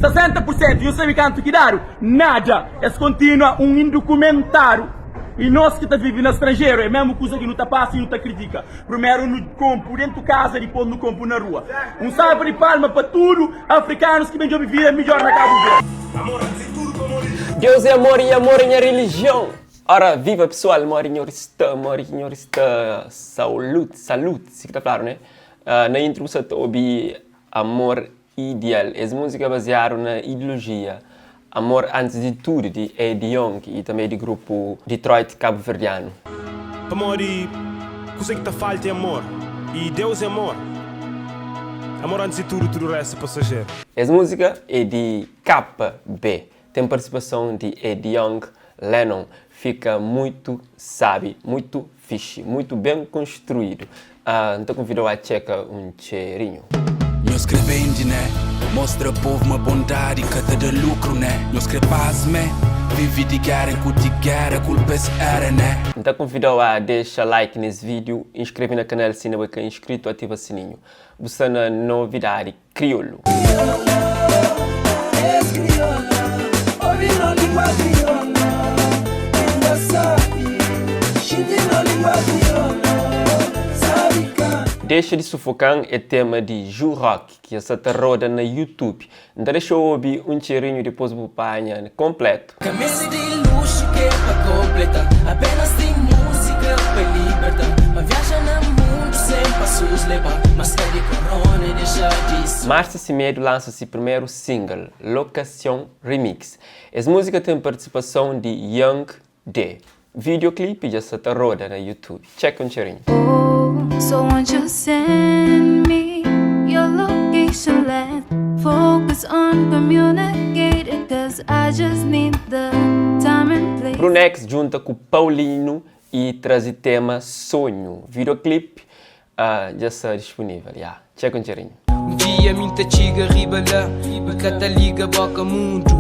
60 pur sentu, nhos sabe kantu ki dadu? Nada! Es kontinua un indukumentadu. I nos ki ta vive na stranjeru é mesmu kuza ki nu ta pasa i nu ta kritika. Primeru nu konpu dentu kaza, dipôs nu konpu na rua. Un salva di palma pa tudu afrikanus ki ben djobe vida midjor na Kabu Verdi. Deus é amor i amor é nha relijion. Ora viva pessoal modi nhor sta modi ki nhor sta saulut salut si ki ta fladu ne na intro bu sa ta obi amor ideal es musika baziadu na ideolojia amor antis di tudu di Ed Young i tanbe di grupu Detroit kabuverdianu. Pamodi kuza ki ta falta é amor i Deus é amor. Amor antis di tudu, tudu restu é pasajeru. Es musika é di KB. Tem participason di Ed Young Lennon fika muito sabi, muito fixi, muito bem construído. N ta convidau a txeka um txerinho. Nhos kre bende né? Mostra povo ma bondadi ka ta da lucro né? Nhos kre paz mé? Vivi di guerra e curti guerra culpa es era né? N ta convidau a dexa like nes video, inscreve na canal si inda bo ka inscrito, ativa sininho. Bu sta na novidadi. Kriolu. Dexa di sufoka-m é tema di Ju Rock ki dja sa ta roda na YouTube. N ta dexa-u obi un txerinhu dipôs bu panha konplétu. Kamisa di luxu ke pa kompleta Apenas tin musika pa liberta Pa viaja na mundu sen pasus leba Maskara di korona e dexa di ser. Márcia Semedo lansa si primeru single, Locación Remix. Es múzika ten partisipason di Young D. Videoclip dja sa ta roda na YouTube. Txeka un txerinhu. Oh, so won't you send me your location Let's focus on communicating Cause I just need the time and place Brunex djunta ku Paulinho y traze tema Sonho. Videoclip dja sta disponível. Ya, txeka un txerinhu. Un dia mi ta txiga riba la Mi ka ta liga boka mundu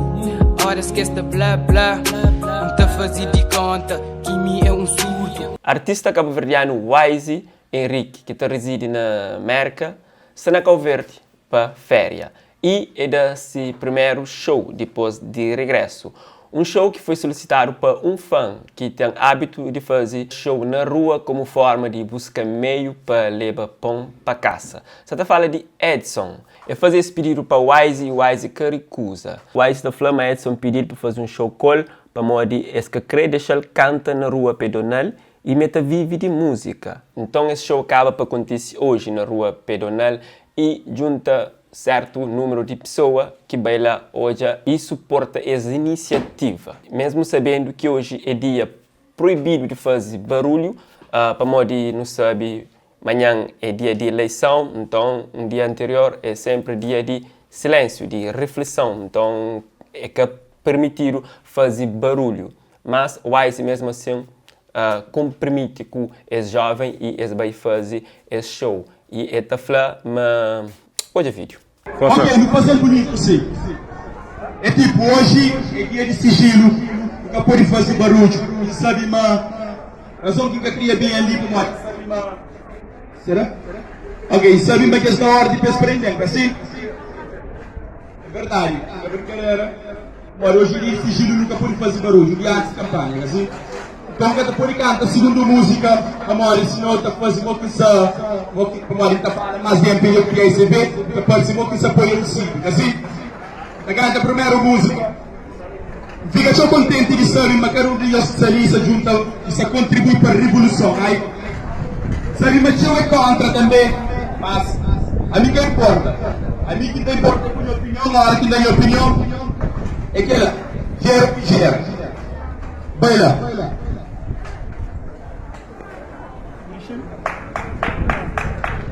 Oras ki es ta bla bla N ta faze di konta ki mi é un surdu. Artista kabuverdianu Wise Henrique, ki ta rizidi na Merka, sta na Kau Verdi pa féria y e da si primeru show dipôs di rigrésu. Un show ki foi solisitadu pa un fan ki ten ábitu di faze show na rua komu forma di buska meiu pa leba pon pa kasa. Sa ta fala di Edson. E faze es pididu pa Wise y Wise ka rikuza. Wise ta fla ma Edson pidi-l pa faze un show kol pamodi es ka kre dexa-l kanta na rua pedonal y ma e ta vive di múzika. Nton es show kaba pa kontise oji na rua pedonal y djunta sertu númeru di pesoa ki bai la odja y suporta es inisiativa. Mesmu sabendu ki oji é dia proibidu di faze barulhu, pamodi nu sabe manhan é dia di eleison, nton un dia anterior é senpri dia di silensiu, di riflison, nton é ka permitidu faze barulhu. Mas Wise mesmu asin konprimiti ku es joven y es bai faze es show y e ta fla ma odja video. Ok, nu fazel bunitu si. É tipo, oji é dia di sijilu, nu ka pode faze barudju. N sabe ma razon ki N ka kria ben ali pamodi N sabe ma. Será? Ok, N sabe ma kes da ordi pa es prende-m, ka si? É verdadi, ka brinkadera. Pamodi oji dia di sijilu nu ka pode faze barudju, dia antis kanpanha, ka si? Nton ka ta pode kanta sigundu múzika pamodi sinau ta faze mo ki sa mo ki pamodi N ta fala más di MPD ku di ACB ta parse mo ki sa poi MC, ka si? Ta kanta primeru múzika. N fika txeu kontenti di sabe ma kada un di nhos ki sta li sa djunta i sa kontribui pa rivoluson. Ai, sabe ma txeu é kontra tanbe, mas ami ka inporta. Ami ki ta inporta ku nha opinion, ora ki N da nha opinion é kela, gera ki gera. Bai la.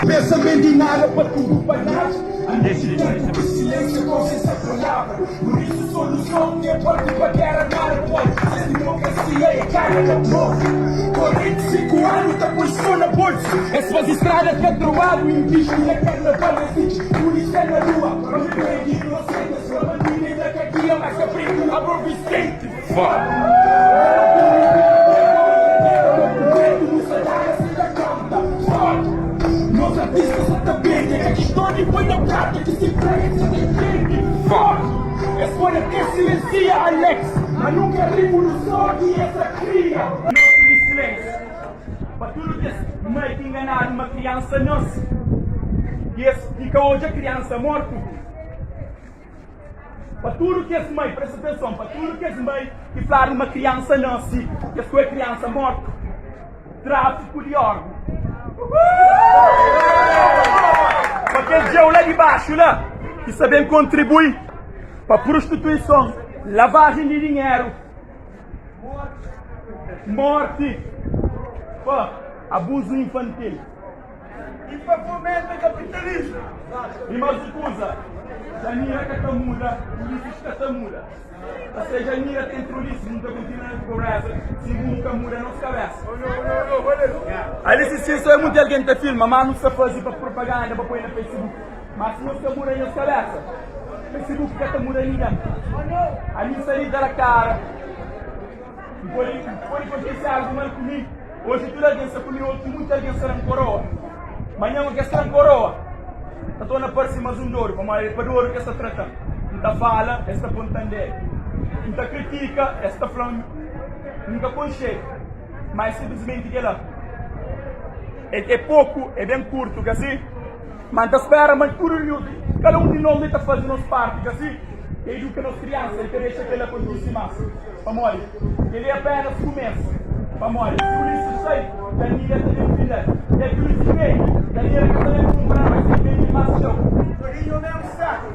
Pensa ben di nada pa tudu pa nada Ami tempu ki silensiu ku ausensia palabra Pur isu soluson é parti pa gera Nada pode sen dimokrasia é cara na povu 45 anu ta poi so na bolsu Es fazi strada katroadu invisti na karnaval Es intxi pulisia na rua Pa mi prende inosente Sua bandida é na kadia Mas ka prende abro Vicente pode até silencia Alex, ma nunka rivoluson ki es ta kria. Noti di silensiu pa tudu kes mai ki nganadu ma kriansa nase i es ki ka odja kriansa mortu. Pa tudu kes mai, presta atenson, pa tudu kes mai ki fladu ma kriansa nase i es ku é kriansa mortu. Tráfiku di órgu. Pa kel djeu la di baxu la ki sta ben kontribui pa prostituison, lavajen di dinheru, morti, pa abuzu infantil. I pa fomenta kapitalismu. I mas un kuza, Janira ka ta muda, Ulisses ka ta muda. Ou seja, Janira ta entra Ulisses, nu ta kontinua na pobreza si bu ka muda nos kabesa. Alice sin so é munti algen ta filma, mas nu sta fazi pa propaganda pa poi na Facebook. Mas si nhos ka muda nhos kabesa, Facebook ka ta muda ningen. Ami sta li ta da kara. N pode, pode kontise algu mal ku mi. Oji tudu algen sta ku mi, otu mutu algen sta da-m koroa. Manhan o kes ta da-m koroa, ta torna parse mas un dodu, pamodi é pa dodu ki es ta trata-m. N ta fala, es ta ponta-m dedu. N ta kritika, es ta fla-m N ka konxedu. Má é sinplismenti kel-la. É poku, é ben kurtu, ka si? Má N ta spera ma tudu di nos, kada un di nos li ta faze nos párti, ka si? Pa iduka nos kriansa i ka dexa kel-la kontise más. Pamodi kel-li é apénas kumésu. Pamodi si Ulisses sai, Danila ta ben fida-l. Dja ki Ulisses bende, Danila ka ta ben kunpra-l, má el ta bende más txeu.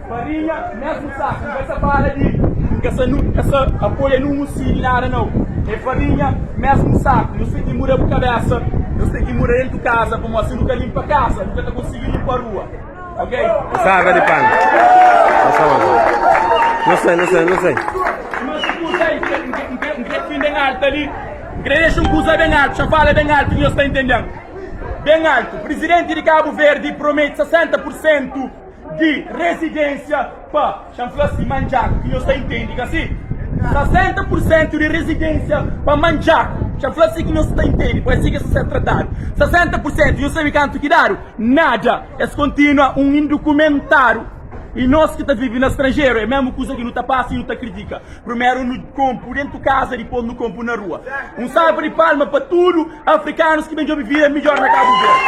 Farinha, mésmu saku. N ka sta fala di N ka sta N ka sta apoia nun usídiu, nada nau. É farinha, mésmu saku. Nhos ten ki muda bu kabésa, nhos ten ki muda déntu kaza, pamodi si nu ka linpa kaza, nu ka ta konsigi linpa rua. Ok? Salva di pano. Não sei, não sei, não sei. Mas un kuza N kre fin ben altu ali. N kre dexa un kuza ben altu, xa fala ben altu ki nhos ta intende-m. Ben altu. Prizidenti di Kabu Verdi promete 60 pur sentu di rezidênsia pa, xa N fla si, mandjaku, ki nhos ta intende, ka si? 60 pur sentu di rezidênsia pa mandjaku. Xa N fla si ki nhos ta intende, pa é si ki es ta ser tratadu. 60 pur sentu, nhos sabe kantu ki dadu? Nada! Es kontinua un indukumentadu. I nos ki ta vive na stranjeru é mesmu kuza ki nu ta pasa i nu ta kritika. Primeru nu konpu dentu kaza, dipos nu konpu na rua. Un salva di palma pa tudu afrikanus ki ben djobe vida midjor na Kabu Verdi.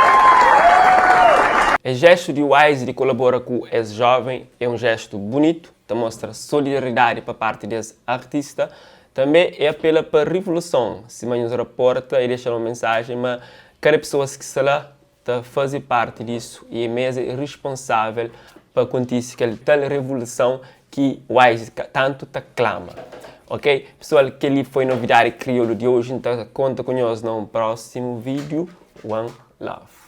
Es jestu di Wise di kolabora ku es joven é un jestu bunitu, ta mostra solidariedadi pa parti des artista. Tanbe é apela pa rivoluson, sima nhos raporta e dexa-l un mensajen ma kada pesoas ki sta la ta faze parti disu y é mes é risponsável pa kontise kel tal revoluson ki Wise tantu ta klama. Ok pesoal kel-li foi novidadi kriolu di oji, N ta konta ku nhos na un prósimu vídiu. One love.